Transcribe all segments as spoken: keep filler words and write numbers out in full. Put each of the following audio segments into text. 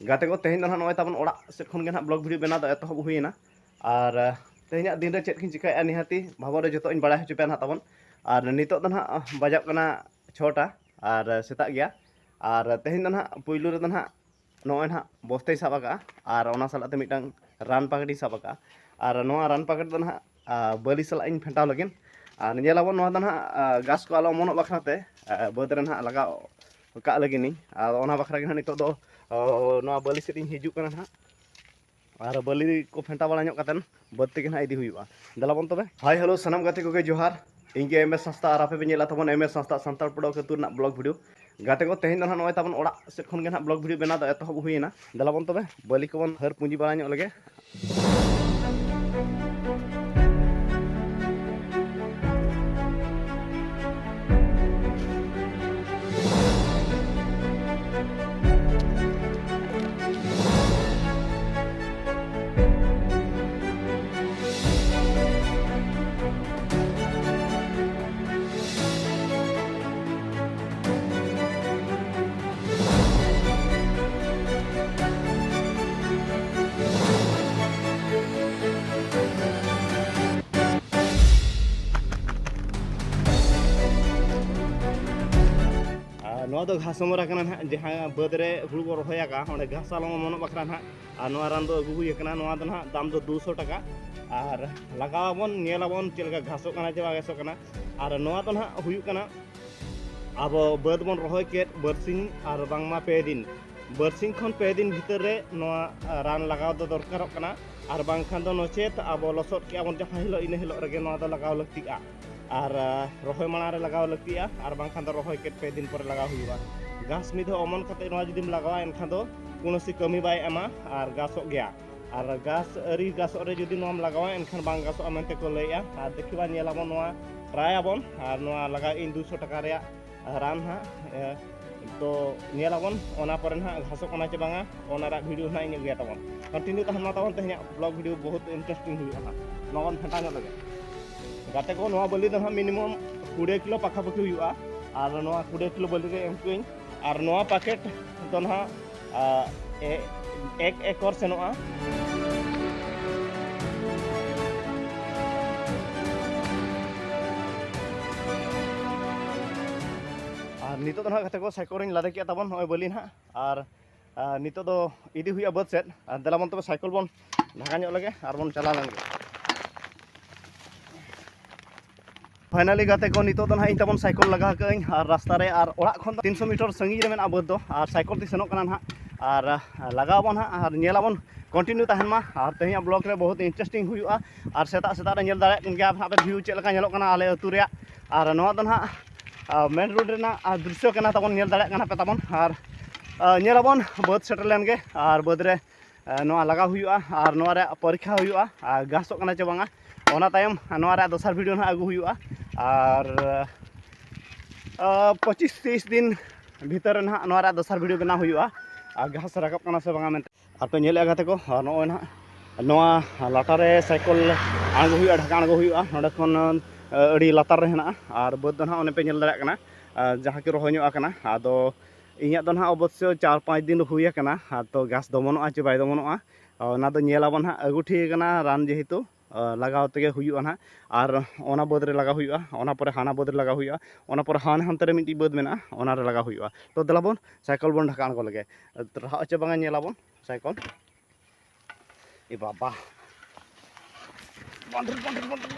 ᱜᱟᱛᱮ ᱠᱚ, ᱛᱮᱦᱮᱧ ᱫᱚ ᱱᱟᱦᱟᱜ ᱱᱚᱜᱼᱚᱭ ᱛᱟᱵᱚᱱ ᱚᱲᱟᱜ ᱥᱮᱫ ᱠᱷᱚᱱ ᱜᱮ ᱱᱟᱦᱟᱜ ᱵᱞᱚᱜ ᱵᱷᱤᱰᱤᱭᱳ ᱵᱮᱱᱟᱣ ᱫᱚ ᱮᱛᱚᱦᱚᱵ ᱦᱩᱭᱮᱱᱟ᱾ ᱟᱨ ᱟᱦ, ᱛᱮᱦᱮᱧᱟᱜ ᱫᱤᱱ ᱨᱮ ᱪᱮᱫ ᱠᱚᱧ ᱪᱤᱠᱟᱹᱭᱮᱫᱼᱟ, ᱱᱤᱦᱟᱹᱛᱤ ᱵᱷᱟᱵᱚᱱ ᱨᱮ ᱡᱚᱛᱚ ᱤᱧ ᱵᱟᱲᱟᱭ ᱦᱚᱪᱚ ᱯᱮᱭᱟ ᱱᱟᱦᱟᱜ ᱛᱟᱵᱚᱱ᱾ ᱟᱨ ᱱᱤᱛᱚᱜ ᱫᱚ ᱱᱟᱦᱟᱜ ᱵᱟᱡᱟᱜ ᱠᱟᱱᱟ ᱪᱷᱚᱴᱟ, ᱟᱨ ᱥᱮᱛᱟᱜ ᱜᱮᱭᱟ᱾ ᱟᱨ ᱛᱮᱦᱮᱧ ᱫᱚ ᱱᱟᱦᱟᱜ ᱯᱩᱭᱞᱩ ᱨᱮᱫᱚ ᱱᱟᱦᱟᱜ ᱱᱚᱜᱼᱚᱭ ᱱᱟᱦᱟᱜ ᱵᱚᱥᱛᱟᱧ ᱥᱟᱵ ᱟᱠᱟᱫᱼᱟ, ᱟᱨ ᱚᱱᱟ ᱥᱟᱞᱟᱜ ᱛᱮ ᱢᱤᱫᱴᱟᱝ ᱨᱟᱱ ᱯᱟᱠᱮᱴ ᱤᱧ ᱥᱟᱵ ᱟᱠᱟᱫᱼᱟ᱾ ᱟᱨ ᱱᱚᱣᱟ ᱨᱟᱱ ᱯᱟᱠᱮᱴ ᱫᱚ ᱱᱟᱦᱟᱜ, ᱟ, ᱵᱟᱹᱞᱤ ᱥᱟᱞᱟᱜ ᱤᱧ ᱯᱷᱮᱱᱴᱟᱣ ᱞᱟᱹᱜᱤᱫ᱾ ᱟᱨ ᱧᱮᱞᱟᱵᱚᱱ, ᱱᱚᱣᱟ ᱫᱚ ᱱᱟᱦᱟᱜ, ᱟ, ᱜᱷᱟᱥ ᱠᱚ ᱟᱞᱚ ᱚᱢᱚᱱᱚᱜ ᱵᱟᱠᱷᱨᱟ ᱛᱮ, ᱟ, ᱵᱟᱹᱫᱽ ᱨᱮ ᱱᱟᱦᱟᱜ ᱞᱟᱜᱟᱣ ᱠᱟᱜ ᱞᱟᱹᱜᱤᱫ ᱤᱧ᱾ ᱟᱨ ᱚᱱᱟ ᱵᱟᱠᱷᱨᱟ ᱜᱮ ᱱᱟᱦᱟᱜ ᱱᱤᱛᱚᱜ ᱫᱚ, ᱚ, ᱱᱚᱣᱟ ᱵᱟᱹᱞᱤ ᱥᱮᱫ ᱤᱧ ᱦᱤᱡᱩᱜ ᱠᱟᱱᱟ ᱱᱟᱦᱟᱜ᱾ ᱟᱨ ᱵᱟᱹᱞᱤ ᱠᱚ ᱯᱷᱮᱱᱴᱟ ᱵᱟᱲᱟ ᱧᱚᱜ ᱠᱟᱛᱮᱫ ᱵᱟᱹᱫᱽ ᱛᱮᱜᱮ ᱱᱟᱦᱟᱜ ᱤᱫᱤ ᱦᱩᱭᱩᱜᱼᱟ᱾ ᱫᱮᱞᱟ ᱵᱚᱱ ᱛᱚᱵᱮ᱾ ᱦᱟᱭ, ᱦᱮᱞᱳ, ᱥᱟᱱᱟᱢ ᱜᱟᱛᱮ ᱠᱚᱜᱮ ᱡᱚᱦᱟᱨ᱾ ᱤᱧ ᱜᱮ ᱮᱢ ᱮᱥ ᱦᱟᱸᱥᱫᱟ, ᱟᱨ ᱟᱯᱮ ᱯᱮ ᱧᱮᱞᱟ ᱛᱟᱵᱚᱱ ᱮᱢ ᱮᱥ ᱦᱟᱸᱥᱫᱟ ᱥᱟᱱᱛᱟᱲ ᱯᱚᱲᱚ ᱟᱹᱛᱩ ᱨᱮᱱᱟᱜ ᱵᱞᱚᱜ ᱵᱷᱤᱰᱤᱭᱳ᱾ ᱜᱟᱛᱮ ᱠᱚ, ᱛᱮᱦᱮᱧ ᱫᱚ ᱱᱟᱦᱟᱜ ᱱᱚᱜᱼᱚᱭ ᱛᱟᱵᱚᱱ ᱚᱲᱟᱜ ᱥᱮᱫ ᱠᱷᱚᱱ ᱜᱮ ᱱᱟᱦᱟᱜ ᱵᱞᱚᱜ ᱵᱷᱤᱰᱤᱭᱳ ᱵᱮᱱᱟᱣ ᱫᱚ ᱮᱛᱚᱦᱚᱵ ᱦᱩᱭᱮᱱᱟ᱾ ᱫᱮᱞᱟ ᱵᱚᱱ ᱛᱚᱵᱮ, ᱵᱟᱹᱞᱤ ᱠᱚᱵᱚᱱ ᱦᱟᱹᱨ ᱯᱩᱸᱡᱤ ᱵᱟᱲᱟ ᱧᱚᱜ ᱞᱮᱜᱮ᱾ ᱟᱨ ᱱᱚᱣᱟ ᱫᱚ ᱜᱷᱟᱥ ᱚᱢᱚᱨᱟ ᱠᱟᱱᱟ ᱱᱟᱦᱟᱜ, ᱡᱟᱦᱟᱸ ᱵᱟᱹᱫᱽ ᱨᱮ ᱦᱩᱲᱩ ᱵᱚ ᱨᱚᱦᱚᱭ ᱟᱠᱟᱫᱼᱟ, ᱚᱸᱰᱮ ᱜᱷᱟᱥ ᱟᱞᱚ ᱚᱢᱚᱱᱚᱜ ᱵᱟᱠᱷᱨᱟ ᱱᱟᱦᱟᱜ᱾ ᱟᱨ ᱱᱚᱣᱟ ᱨᱟᱱ ᱫᱚ ᱟᱹᱜᱩ ᱦᱩᱭ ᱟᱠᱟᱱᱟ᱾ ᱱᱚᱣᱟ ᱫᱚ ᱱᱟᱦᱟᱜ ᱫᱟᱢ ᱫᱚ ᱫᱩᱥᱚ ᱴᱟᱠᱟ᱾ ᱟᱨ ᱞᱟᱜᱟᱣ ᱟᱵᱚᱱ, ᱧᱮᱞ ᱟᱵᱚᱱ ᱪᱮᱫ ᱞᱮᱠᱟ ᱜᱷᱟᱥᱚᱜ ᱠᱟᱱᱟ ᱪᱮ ᱵᱟᱝ ᱜᱷᱟᱥᱚᱜ ᱠᱟᱱᱟ᱾ ᱟᱨ ᱱᱚᱣᱟ ᱫᱚ ᱱᱟᱦᱟᱜ ᱦᱩᱭᱩᱜ ᱠᱟᱱᱟ ᱟᱵᱚ ᱵᱟᱹᱫᱽ ᱵᱚᱱ ᱨᱚᱦᱚᱭ ᱠᱮᱫ ᱵᱟᱨᱥᱤᱧ ᱟᱨ ᱵᱟᱝᱢᱟ ᱯᱮ ᱫᱤᱱ, ᱵᱟᱨᱥᱤᱧ ᱠᱷᱚᱱ ᱯᱮ ᱫᱤᱱ ᱵᱷᱤᱛᱟᱹᱨ ᱨᱮ ᱱᱚᱣᱟ, ᱟ, ᱨᱟᱱ ᱞᱟᱜᱟᱣ ᱫᱚ ᱫᱚᱨᱠᱟᱨᱚᱜ ᱠᱟᱱᱟ᱾ ᱟᱨ ᱵᱟᱝᱠᱷᱟᱱ ᱫᱚ ᱱᱚᱪᱮᱛ ᱟᱵᱚ ᱞᱚᱥᱚᱫ ᱠᱮᱜᱼᱟ ᱵᱚᱱ ᱡᱟᱦᱟᱸ ᱦᱤᱞᱳᱜ, ᱤᱱᱟᱹ ᱦᱤᱞᱳᱜ ᱨᱮᱜᱮ ᱱᱚᱣᱟ ᱫᱚ ᱞᱟᱜᱟᱣ ᱞᱟᱹᱠᱛᱤᱜᱼᱟ᱾ ᱟᱨ, ᱟ, ᱨᱚᱦᱚᱭ ᱢᱟᱲᱟᱝ ᱨᱮ ᱞᱟᱜᱟᱣ ᱞᱟᱹᱠᱛᱤᱜᱼᱟ, ᱟᱨ ᱵᱟᱝᱠᱷᱟᱱ ᱫᱚ ᱨᱚᱦᱚᱭ ᱠᱮᱫ ᱯᱮ ᱫᱤᱱ ᱯᱚᱨᱮ ᱞᱟᱜᱟᱣ ᱦᱩᱭᱩᱜᱼᱟ᱾ ᱜᱷᱟᱥ ᱢᱤᱫ ᱫᱷᱟᱣ ᱚᱢᱚᱱ ᱠᱟᱛᱮ ᱱᱚᱣᱟ ᱡᱩᱫᱤᱢ ᱞᱟᱜᱟᱣᱟ, ᱮᱱᱠᱷᱟᱱ ᱫᱚ ᱠᱳᱱᱳ ᱥᱤ ᱠᱟᱹᱢᱤ ᱵᱟᱭ ᱮᱢᱟ ᱟᱨ ᱜᱷᱟᱥᱚᱜ ᱜᱮᱭᱟ᱾ ᱟᱨ ᱜᱷᱟᱥ ᱟᱹᱨᱤ ᱜᱷᱟᱥᱚᱜ ᱨᱮ ᱡᱩᱫᱤ ᱱᱚᱣᱟᱢ ᱞᱟᱜᱟᱣᱟ, ᱮᱱᱠᱷᱟᱱ ᱵᱟᱝ ᱜᱷᱟᱥᱚᱜᱼᱟ ᱢᱮᱱᱛᱮ ᱠᱚ ᱞᱟᱹᱭᱮᱜᱼᱟ᱾ ᱟᱨ ᱫᱮᱠᱷᱤᱵᱟ, ᱧᱮᱞᱟᱵᱚᱱ, ᱱᱚᱣᱟ ᱴᱨᱟᱭ ᱟᱵᱚᱱ᱾ ᱟᱨ ᱱᱚᱣᱟ ᱞᱟᱜᱟᱣ ᱤᱧ ᱫᱩᱥᱚ ᱴᱟᱠᱟ ᱨᱮᱭᱟᱜ ᱨᱟᱱ ᱦᱟᱸᱜ, ᱮ, ᱛᱚ ᱧᱮᱞᱟᱵᱚᱱ ᱚᱱᱟ ᱯᱚᱨᱮ ᱱᱟᱦᱟᱜ ᱜᱷᱟᱥᱚᱜ ᱠᱟᱱᱟ ᱪᱮ ᱵᱟᱝᱟ, ᱚᱱᱟ ᱨᱮᱭᱟᱜ ᱵᱷᱤᱰᱤᱭᱳ ᱱᱟᱦᱟᱜ ᱤᱧ ᱟᱹᱜᱩᱭᱟ ᱛᱟᱵᱚᱱ᱾ ᱠᱚᱱᱴᱤᱱᱤᱭᱩ ᱛᱟᱦᱮᱱ ᱢᱟ ᱛᱟᱵᱚᱱ, ᱛᱮᱦᱮᱧᱟᱜ ᱵᱞᱚᱜ ᱵᱷᱤᱰᱤᱭᱳ ᱵᱚᱦᱩᱛ ᱤᱱᱴᱟᱨᱮᱥᱴᱤᱝ ᱦᱩᱭᱩᱜᱼᱟ ᱦᱟᱸᱜ᱾ ᱱᱚᱣᱟ ᱵᱚᱱ ᱯᱷᱮᱰᱟᱣ ᱧᱚᱜ ᱞᱮᱜᱮ᱾ ᱜᱟᱛᱮ ᱠᱚ, ᱱᱚᱣᱟ ᱵᱟᱹᱞᱤ ᱫᱚ ᱱᱟᱦᱟᱜ ᱢᱤᱱᱤᱢᱟᱢ ᱠᱩᱲᱤ ᱠᱤᱞᱳ ᱯᱟᱠᱷᱟᱯᱟᱹᱠᱷᱤ ᱦᱩᱭᱩᱜᱼᱟ᱾ ᱟᱨ ᱱᱚᱣᱟ ᱠᱩᱲᱤ ᱠᱤᱞᱳ ᱵᱟᱹᱞᱤ ᱨᱮ ᱮᱢ ᱠᱟᱹᱧ᱾ ᱟᱨ ᱱᱚᱣᱟ ᱯᱮᱠᱮᱴ ᱫᱚ ᱱᱟᱦᱟᱜ, ᱟ, ᱮ-, ᱮᱠ ᱮᱠᱚᱨ ᱥᱮᱱᱚᱜᱼᱟ᱾ ᱟᱨ ᱱᱤᱛᱚᱜ ᱫᱚ ᱱᱟᱦᱟᱜ ᱜᱟᱛᱮ ᱠᱚ, ᱥᱟᱭᱠᱮᱞ ᱨᱤᱧ ᱞᱟᱫᱮ ᱠᱮᱜᱼᱟ ᱛᱟᱵᱚᱱ, ᱱᱚᱜᱼᱚᱭ ᱵᱟᱹᱞᱤ ᱱᱟᱦᱟᱜ᱾ ᱟᱨ, ᱟᱨ ᱱᱤᱛᱚᱜ ᱫᱚ ᱤᱫᱤ ᱦᱩᱭᱩᱜᱼᱟ ᱵᱟᱹᱫᱽ ᱥᱮᱫ᱾ ᱟᱨ ᱫᱮᱞᱟ ᱵᱚᱱ ᱛᱚᱵᱮ, ᱥᱟᱭᱠᱮᱞ ᱵᱚᱱ ᱰᱷᱟᱠᱟ ᱧᱚᱜ ᱞᱮᱜᱮ ᱟᱨ ᱵᱚᱱ ᱪᱟᱞᱟᱣ ᱞᱮᱱ ᱜᱮ᱾ ᱯᱷᱟᱭᱱᱟᱞᱤ ᱜᱟᱛᱮ ᱠᱚ, ᱱᱤᱛᱚᱜ ᱫᱚ ᱱᱟᱦᱟᱜ ᱤᱧ ᱛᱟᱵᱚᱱ ᱥᱟᱭᱠᱮᱞ ᱞᱟᱜᱟ ᱟᱠᱟᱫᱟᱹᱧ, ᱟᱨ ᱨᱟᱥᱛᱟ ᱨᱮ, ᱟᱨ ᱚᱲᱟᱜ ᱠᱷᱚᱱ ᱫᱚ ᱛᱤᱱᱥᱚ ᱢᱤᱴᱟᱨ ᱥᱟᱺᱜᱤᱧ ᱨᱮ ᱢᱮᱱᱟᱜᱼᱟ ᱵᱟᱹᱫᱽ ᱫᱚ, ᱟᱨ ᱥᱟᱭᱠᱮᱞ ᱛᱮ ᱥᱮᱱᱚᱜ ᱠᱟᱱᱟ ᱱᱟᱦᱟᱜ᱾ ᱟᱨ, ᱟᱨ ᱞᱟᱜᱟᱣ ᱟᱵᱚᱱ ᱦᱟᱸᱜ, ᱟᱨ ᱧᱮᱞ ᱟᱵᱚᱱ, ᱠᱚᱱᱴᱤᱱᱤᱭᱩ ᱛᱟᱦᱮᱱ ᱢᱟ᱾ ᱟᱨ ᱛᱮᱦᱮᱧᱟᱜ ᱵᱞᱚᱜ ᱨᱮ ᱵᱚᱦᱩᱛ ᱤᱱᱴᱟᱨᱮᱥᱴᱤᱝ ᱦᱩᱭᱩᱜᱼᱟ᱾ ᱟᱨ ᱥᱮᱛᱟᱜ ᱥᱮᱛᱟᱜ ᱨᱮ ᱧᱮᱞ ᱫᱟᱲᱮᱭᱟᱜ ᱠᱟᱱ ᱜᱮᱭᱟ ᱦᱟᱸᱜ ᱯᱮ ᱵᱷᱤᱭᱩ ᱪᱮᱫ ᱞᱮᱠᱟ ᱧᱮᱞᱚᱜ ᱠᱟᱱᱟ ᱟᱞᱮ ᱟᱹᱛᱩ ᱨᱮᱭᱟᱜ᱾ ᱟᱨ ᱱᱚᱣᱟ ᱫᱚ ᱱᱟᱦᱟᱜ, ᱟᱨ ᱢᱮᱱ ᱨᱳᱰ ᱨᱮᱱᱟᱜ, ᱟᱨ ᱫᱨᱤᱥᱥᱚ ᱠᱟᱱᱟ ᱛᱟᱵᱚᱱ, ᱧᱮᱞ ᱫᱟᱲᱮᱭᱟᱜ ᱠᱟᱱᱟ ᱯᱮ ᱛᱟᱵᱚᱱ᱾ ᱟᱨ, ᱟᱨ ᱧᱮᱞ ᱟᱵᱚᱱ ᱵᱟᱹᱫᱽ ᱥᱮᱴᱮᱨ ᱞᱮᱱ ᱜᱮ, ᱟᱨ ᱵᱟᱹᱫᱽ ᱨᱮ, ᱟᱨ ᱱᱚᱣᱟ ᱞᱟᱜᱟᱣ ᱦᱩᱭᱩᱜᱼᱟ, ᱟᱨ ᱱᱚᱣᱟ ᱨᱮᱭᱟᱜ ᱯᱚᱨᱤᱠᱠᱷᱟ ᱦᱩᱭᱩᱜᱼᱟ, ᱟᱨ ᱜᱷᱟᱥᱚᱜ ᱠᱟᱱᱟ ᱪᱮ ᱵᱟᱝᱟ᱾ ᱚᱱᱟ ᱛᱟᱭᱚᱢ ᱱᱚᱣᱟ ᱨᱮᱭᱟᱜ ᱫᱚᱥᱟᱨ ᱵᱷᱤᱰᱤᱭᱳ ᱱᱟᱦᱟᱜ ᱟᱹᱜᱩ ᱦᱩᱭᱩᱜᱼᱟ᱾ ᱟᱨ, ᱟᱨ ᱯᱚᱸᱪᱤᱥ ᱛᱤᱥ ᱫᱤᱱ ᱵᱷᱤᱛᱟᱹᱨ ᱨᱮ ᱱᱟᱦᱟᱜ ᱱᱚᱣᱟ ᱨᱮᱭᱟᱜ ᱫᱚᱥᱟᱨ ᱵᱷᱤᱰᱤᱭᱳ ᱵᱮᱱᱟᱣ ᱦᱩᱭᱩᱜᱼᱟ, ᱟᱨ ᱜᱷᱟᱥ ᱨᱟᱠᱟᱵ ᱠᱟᱱᱟ ᱥᱮ ᱵᱟᱝᱟ ᱢᱮᱱᱛᱮ᱾ ᱟᱨ ᱯᱮ ᱧᱮᱞᱮᱫᱼᱟ ᱜᱟᱛᱮ ᱠᱚ, ᱟᱨ ᱱᱚᱜᱼᱚᱭ ᱱᱟᱦᱟᱜ ᱱᱚᱣᱟ ᱞᱟᱴᱟ ᱨᱮ ᱥᱟᱭᱠᱮᱞ ᱟᱬᱜᱚ ᱦᱩᱭᱩᱜᱼᱟ, ᱰᱷᱟᱠᱟ ᱟᱬᱜᱚ ᱦᱩᱭᱩᱜᱼᱟ᱾ ᱱᱚᱸᱰᱮ ᱠᱷᱚᱱ, ᱟᱹᱰᱤ ᱞᱟᱛᱟᱨ ᱨᱮ ᱦᱮᱱᱟᱜᱼᱟ᱾ ᱟᱨ ᱵᱟᱹᱫᱽ ᱫᱚ ᱱᱟᱦᱟᱜ ᱚᱱᱮ ᱯᱮ ᱧᱮᱞ ᱫᱟᱲᱮᱭᱟᱜ ᱠᱟᱱᱟ, ᱟᱨ ᱡᱟᱦᱟᱸ ᱠᱤ ᱨᱚᱦᱚᱭ ᱧᱚᱜ ᱟᱠᱟᱱᱟ᱾ ᱟᱫᱚ ᱤᱧᱟᱹᱜ ᱫᱚ ᱱᱟᱦᱟᱜ ᱚᱵᱚᱥᱥᱳᱭ ᱪᱟᱨ ᱯᱟᱸᱪ ᱫᱤᱱ ᱦᱩᱭ ᱟᱠᱟᱱᱟ, ᱟᱫᱚ ᱜᱷᱟᱥ ᱫᱚᱢᱚᱱᱚᱜᱼᱟ ᱪᱮ ᱵᱟᱭ ᱫᱚᱢᱚᱱᱚᱜᱼᱟ, ᱚᱱᱟ ᱫᱚ ᱧᱮᱞ ᱟᱵᱚᱱ ᱦᱟᱸᱜ᱾ ᱟᱹᱜᱩ ᱴᱷᱤᱠ ᱟᱠᱟᱱᱟ ᱨᱟᱱ, ᱡᱮᱦᱮᱛᱩ, ᱟᱨ ᱞᱟᱜᱟᱣ ᱛᱮᱜᱮ ᱦᱩᱭᱩᱜᱼᱟ ᱱᱟᱦᱟᱜ᱾ ᱟᱨ ᱚᱱᱟ ᱵᱟᱹᱫᱽ ᱨᱮ ᱞᱟᱜᱟᱣ ᱦᱩᱭᱩᱜᱼᱟ, ᱚᱱᱟ ᱯᱚᱨᱮ ᱦᱟᱱᱟ ᱵᱟᱹᱫᱽ ᱨᱮ ᱞᱟᱜᱟᱣ ᱦᱩᱭᱩᱜᱼᱟ, ᱚᱱᱟ ᱯᱚᱨᱮ ᱦᱟᱱ-, ᱦᱟᱱᱛᱮ ᱨᱮ ᱢᱤᱫᱴᱤᱡ ᱵᱟᱹᱫᱽ ᱢᱮᱱᱟᱜᱼᱟ, ᱚᱱᱟ ᱨᱮ ᱞᱟᱜᱟᱣ ᱦᱩᱭᱩᱜᱼᱟ᱾ ᱛᱚ ᱫᱮᱞᱟ ᱵᱚᱱ ᱥᱟᱭᱠᱮᱞ ᱵᱚᱱ ᱰᱷᱟᱠᱟ ᱟᱬᱜᱚ ᱞᱮᱜᱮ, ᱨᱟᱦᱟᱜ ᱪᱮ ᱵᱟᱝᱟ ᱧᱮᱞ ᱟᱵᱚᱱ ᱥᱟᱭᱠᱮᱞ᱾ ᱮ ᱵᱟᱵᱟ, ᱵᱟᱸᱫᱷᱩᱨ, ᱵᱟᱸᱫᱷᱩᱨ, ᱵᱟᱸᱫᱷᱩᱨ᱾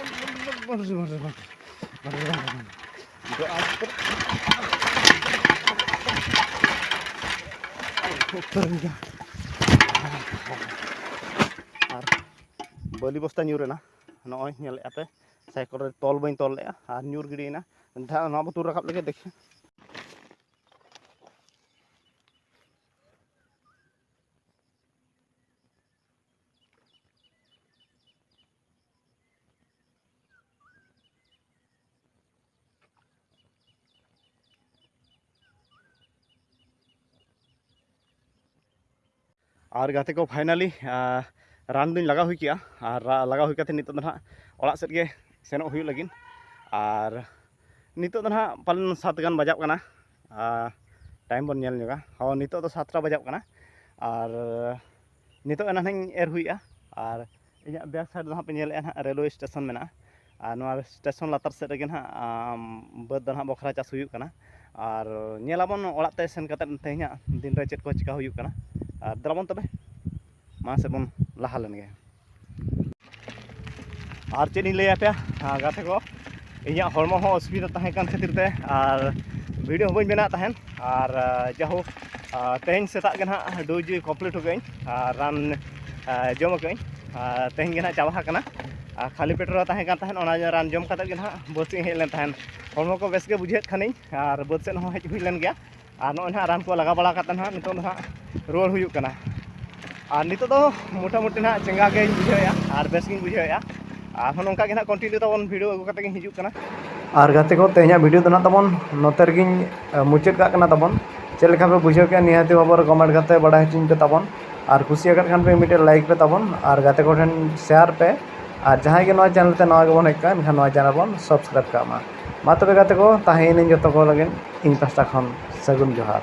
ᱟᱨ ᱵᱟᱹᱞᱤ ᱵᱚᱥᱛᱟ ᱧᱩᱨ ᱮᱱᱟ᱾ ᱱᱚᱜᱼᱚᱭ ᱧᱮᱞᱮᱫᱼᱟ ᱯᱮ, ᱥᱟᱭᱠᱮᱞ ᱨᱮ ᱛᱚᱞ ᱵᱟᱹᱧ ᱛᱚᱞ ᱞᱮᱫᱼᱟ ᱟᱨ ᱧᱩᱨ ᱜᱤᱰᱤᱭᱮᱱᱟ᱾ ᱫᱷᱟ-, ᱱᱚᱣᱟ ᱵᱚ ᱛᱩᱨ ᱨᱟᱠᱟᱵ ᱞᱮᱜᱮ, ᱫᱮᱠᱷᱤ᱾ ᱟᱨ ᱜᱟᱛᱮ ᱠᱚ, finally, ᱟᱨ ᱨᱟᱱ ᱫᱚᱧ ᱞᱟᱜᱟᱣ ᱦᱩᱭ ᱠᱮᱜᱼᱟ᱾ ᱟᱨ ᱨᱟ-, ᱞᱟᱜᱟᱣ ᱦᱩᱭ ᱠᱟᱛᱮ ᱱᱤᱛᱚᱜ ᱫᱚ ᱱᱟᱦᱟᱜ ᱚᱲᱟᱜ ᱥᱮᱫ ᱜᱮ ᱥᱮᱱᱚᱜ ᱦᱩᱭᱩᱜ ᱞᱟᱹᱜᱤᱫ᱾ ᱟᱨ ᱱᱤᱛᱚᱜ ᱫᱚ ᱱᱟᱦᱟᱜ ᱯᱟᱞᱮᱱ ᱥᱟᱛ ᱜᱟᱱ ᱵᱟᱡᱟᱜ ᱠᱟᱱᱟ᱾ ᱟᱨ time ᱵᱚᱱ ᱧᱮᱞ ᱧᱚᱜᱟ᱾ ᱦᱚᱸ, ᱱᱤᱛᱚᱜ ᱫᱚ ᱥᱟᱛᱴᱟ ᱵᱟᱡᱟᱜ ᱠᱟᱱᱟ᱾ ᱟᱨ ᱱᱤᱛᱚᱜ ᱮᱱᱟ ᱱᱟᱦᱟᱜ ᱤᱧ ᱮᱨ ᱦᱩᱭᱮᱜᱼᱟ᱾ ᱟᱨ ᱤᱧᱟᱹᱜ back side ᱫᱚ ᱦᱟᱸᱜ ᱯᱮ ᱧᱮᱞᱮᱜᱼᱟ ᱱᱟᱦᱟᱜ railway station ᱢᱮᱱᱟᱜᱼᱟ᱾ ᱟᱨ ᱱᱚᱣᱟ station ᱞᱟᱛᱟᱨ ᱥᱮᱫ ᱨᱮᱜᱮ ᱱᱟᱦᱟᱜ, ᱟᱢ, ᱵᱟᱹᱫᱽ ᱫᱚ ᱱᱟᱦᱟᱜ ᱵᱚᱠᱷᱨᱟ ᱪᱟᱥ ᱦᱩᱭᱩᱜ ᱠᱟᱱᱟ᱾ ᱟᱨ ᱧᱮᱞᱟᱵᱚᱱ ᱚᱲᱟᱜ ᱛᱮ ᱥᱮᱱ ᱠᱟᱛᱮᱫ ᱛᱮᱦᱮᱧᱟᱜ ᱫᱤᱱ ᱨᱮ ᱪᱮᱫ ᱠᱚ ᱪᱤᱠᱟ ᱦᱩᱭᱩᱜ ᱠᱟᱱᱟ᱾ ᱟᱨ ᱫᱮᱞᱟᱵᱚᱱ ᱛᱚᱵᱮ, ᱢᱟᱲᱟᱝ ᱥᱮᱫ ᱵᱚᱱ ᱞᱟᱦᱟ ᱞᱮᱱ ᱜᱮ᱾ ᱟᱨ ᱪᱮᱫ ᱤᱧ ᱞᱟᱹᱭ ᱟᱯᱮᱭᱟ, ᱟᱨ ᱜᱟᱛᱮ ᱠᱚ, ᱤᱧᱟᱹᱜ ᱦᱚᱲᱢᱚ ᱦᱚᱸ ᱚᱥᱩᱵᱤᱫᱟ ᱛᱟᱦᱮᱸ ᱠᱟᱱ ᱠᱷᱟᱹᱛᱤᱨ ᱛᱮ ᱟᱨ video ᱦᱚᱸ ᱵᱟᱹᱧ ᱵᱮᱱᱟᱣᱮᱫ ᱛᱟᱦᱮᱸᱫ᱾ ᱟᱨ, ᱟᱨ ᱡᱟᱭᱦᱳᱠ, ᱟᱨ ᱛᱮᱦᱮᱧ ᱥᱮᱛᱟᱜ ᱜᱮ ᱱᱟᱦᱟᱜ dose complete ᱟᱠᱟᱫᱟᱹᱧ ᱟᱨ ᱨᱟᱱ, ᱟᱨ ᱡᱚᱢ ᱟᱠᱟᱫᱟᱹᱧ᱾ ᱟᱨ ᱛᱮᱦᱮᱧ ᱜᱮ ᱱᱟᱦᱟᱜ ᱪᱟᱵᱟ ᱟᱠᱟᱱᱟ᱾ ᱟᱨ ᱠᱷᱟᱹᱞᱤ ᱯᱮᱴ ᱨᱮ ᱛᱟᱦᱮᱸ ᱠᱟᱱ ᱛᱟᱦᱮᱸᱫ, ᱚᱱᱟ ᱨᱟᱱ ᱡᱚᱢ ᱠᱟᱛᱮᱫ ᱜᱮ ᱱᱟᱦᱟᱜ ᱵᱟᱹᱫᱽ ᱥᱮᱫ ᱤᱧ ᱦᱮᱡ ᱞᱮᱱ ᱛᱟᱦᱮᱸᱫ᱾ ᱦᱚᱲᱢᱚ ᱠᱚ ᱵᱮᱥ ᱜᱮ ᱵᱩᱡᱷᱟᱹᱣᱮᱫ ᱠᱷᱟᱱᱤᱧ ᱟᱨ ᱵᱟᱹᱫᱽ ᱥᱮᱫ ᱦᱚᱸ ᱦᱮᱡ ᱦᱩᱭ ᱞᱮᱱ ᱜᱮᱭᱟ᱾ ᱟᱨ ᱱᱚᱜᱼᱚᱭ ᱱᱟᱦᱟᱜ ᱨᱟᱱ ᱠᱚ ᱞᱟᱜᱟᱣ ᱵᱟᱲᱟ ᱠᱟᱛᱮ ᱱᱟᱦᱟᱜ ᱱᱤᱛᱚᱜ ᱫᱚ ᱱᱟᱦᱟᱜ ᱨᱩᱣᱟᱹᱲ ᱦᱩᱭᱩᱜ ᱠᱟᱱᱟ᱾ ᱟᱨ ᱱᱤᱛᱚᱜ ᱫᱚ ᱢᱚᱴᱟᱢᱩᱴᱤ ᱱᱟᱦᱟᱜ ᱪᱮᱸᱜᱟ ᱜᱮᱧ ᱵᱩᱡᱷᱟᱹᱣᱮᱫᱼᱟ ᱟᱨ ᱵᱮᱥ ᱜᱤᱧ ᱵᱩᱡᱷᱟᱹᱣᱮᱫᱼᱟ᱾ ᱟᱨᱦᱚᱸ ᱱᱚᱝᱠᱟ ᱜᱮ ᱱᱟᱦᱟᱜ continue ᱛᱟᱵᱚᱱ, video ᱟᱹᱜᱩ ᱠᱟᱛᱮ ᱜᱤᱧ ᱦᱤᱡᱩᱜ ᱠᱟᱱᱟ᱾ ᱟᱨ ᱜᱟᱛᱮ ᱠᱚ, ᱛᱮᱦᱮᱧᱟᱜ video ᱫᱚ ᱱᱟᱦᱟᱜ ᱛᱟᱵᱚᱱ ᱱᱚᱛᱮ ᱨᱮᱜᱤᱧ, ᱮ, ᱢᱩᱪᱟᱹᱫ ᱠᱟᱜ ᱠᱟᱱᱟ ᱛᱟᱵᱚᱱ᱾ ᱪᱮᱫ ᱞᱮᱠᱟ ᱯᱮ ᱵᱩᱡᱷᱟᱹᱣ ᱠᱮᱫᱼᱟ, ᱱᱤᱦᱟᱹᱛᱤ ᱵᱷᱟᱵᱚᱨ comment ᱠᱟᱛᱮ ᱵᱟᱲᱟᱭ ᱦᱚᱪᱚᱧ ᱯᱮ ᱛᱟᱵᱚᱱ᱾ ᱟᱨ ᱠᱩᱥᱤ ᱟᱠᱟᱫ ᱠᱷᱟᱱ ᱯᱮ ᱢᱤᱫᱴᱮᱱ like ᱯᱮ ᱛᱟᱵᱚᱱ ᱟᱨ ᱜᱟᱛᱮ ᱠᱚ ᱴᱷᱮᱱ share ᱯᱮ᱾ ᱟᱨ ᱡᱟᱦᱟᱸᱭ ᱜᱮ ᱱᱚᱣᱟ channel ᱛᱮ ᱱᱟᱣᱟ ᱜᱮᱵᱚᱱ ᱦᱮᱡ ᱟᱠᱟᱱ ᱮᱱᱠᱷᱟᱱ ᱱᱚᱣᱟ channel ᱵᱚᱱ subscribe ᱠᱟᱜ ᱢᱟ᱾ ᱢᱟ ᱛᱚᱵᱮ ᱜᱟᱛᱮ ᱠᱚ, ᱛᱟᱦᱮᱸᱭᱮᱱᱟᱹᱧ ᱡᱚᱛᱚ ᱠᱚ ᱞᱟᱹᱜᱤᱫ ᱤᱧ ᱯᱟᱦᱴᱟ ᱠᱷᱚᱱ ᱥᱟᱹᱜᱩᱱ ᱡᱚᱦᱟᱨ᱾